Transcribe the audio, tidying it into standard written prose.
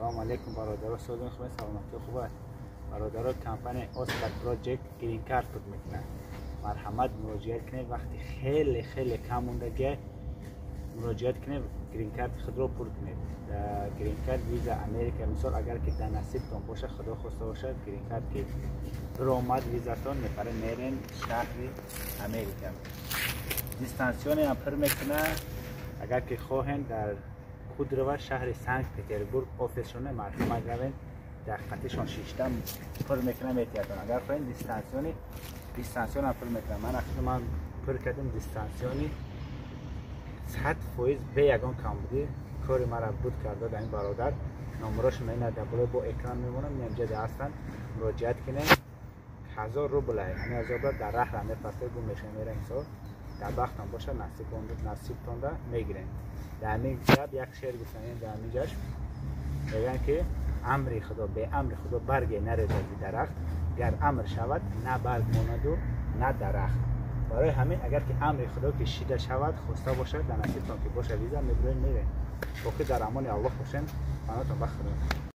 Салом алейкум, бародаро, созон хуб, саломатӣ хуб аст. Бародаро, компания Оскар Project грин карт пур мекунад. Марҳамат, муроҷиат кунед, вақти хеле хеле кам мондагия. Муроҷиат кунед, грин карти худро пур кунед. Грин карт, виза Америка, мисол, агар ки дар насибтон бошад, Худо хоста бошад, грин карт ки биромад визатон, мепаре мерен шаҳри Америка. Дистанционный ам пур мекунад. Агар ки хоҳем, дар Кудрово, шаҳри Санкт Петербург офисшоне, марҳамат, равен, дар қатишон шишта пур мекунам, метиҳатон. Агар хоҳем, дистанционный, дистанционно пур мекунам. Ман ахир ман пур кардем дистанционный, 100% бе ягон камбудӣ кори мара буд карда дар ин бародар. Номерошон ина дар болои бо экран мемонам, инҷа ҳастанд, муроҷиат кунем. 1000 рубл, ҳамин 1000 рубл дар раҳ мепартои, гум мешавем, мерем. Мисол, дар бахтон бошад, насибтонда мегирем. Дар ҳамин гап як шеър гуфтан, дар ҳамин ҷаш мегӯянд, ки амри Худо, бе амри Худо барге нарезад зи дарахт, гар амр шавад, на барг монаду на дарахт. Барои ҳамин, агар ки амри Худо ки шида шавад, хоста бошад, дар насибтон ки боша, виза мебироем, мерем. Боқӣ дар амони Аллоҳ бошем, панотон ба Худо.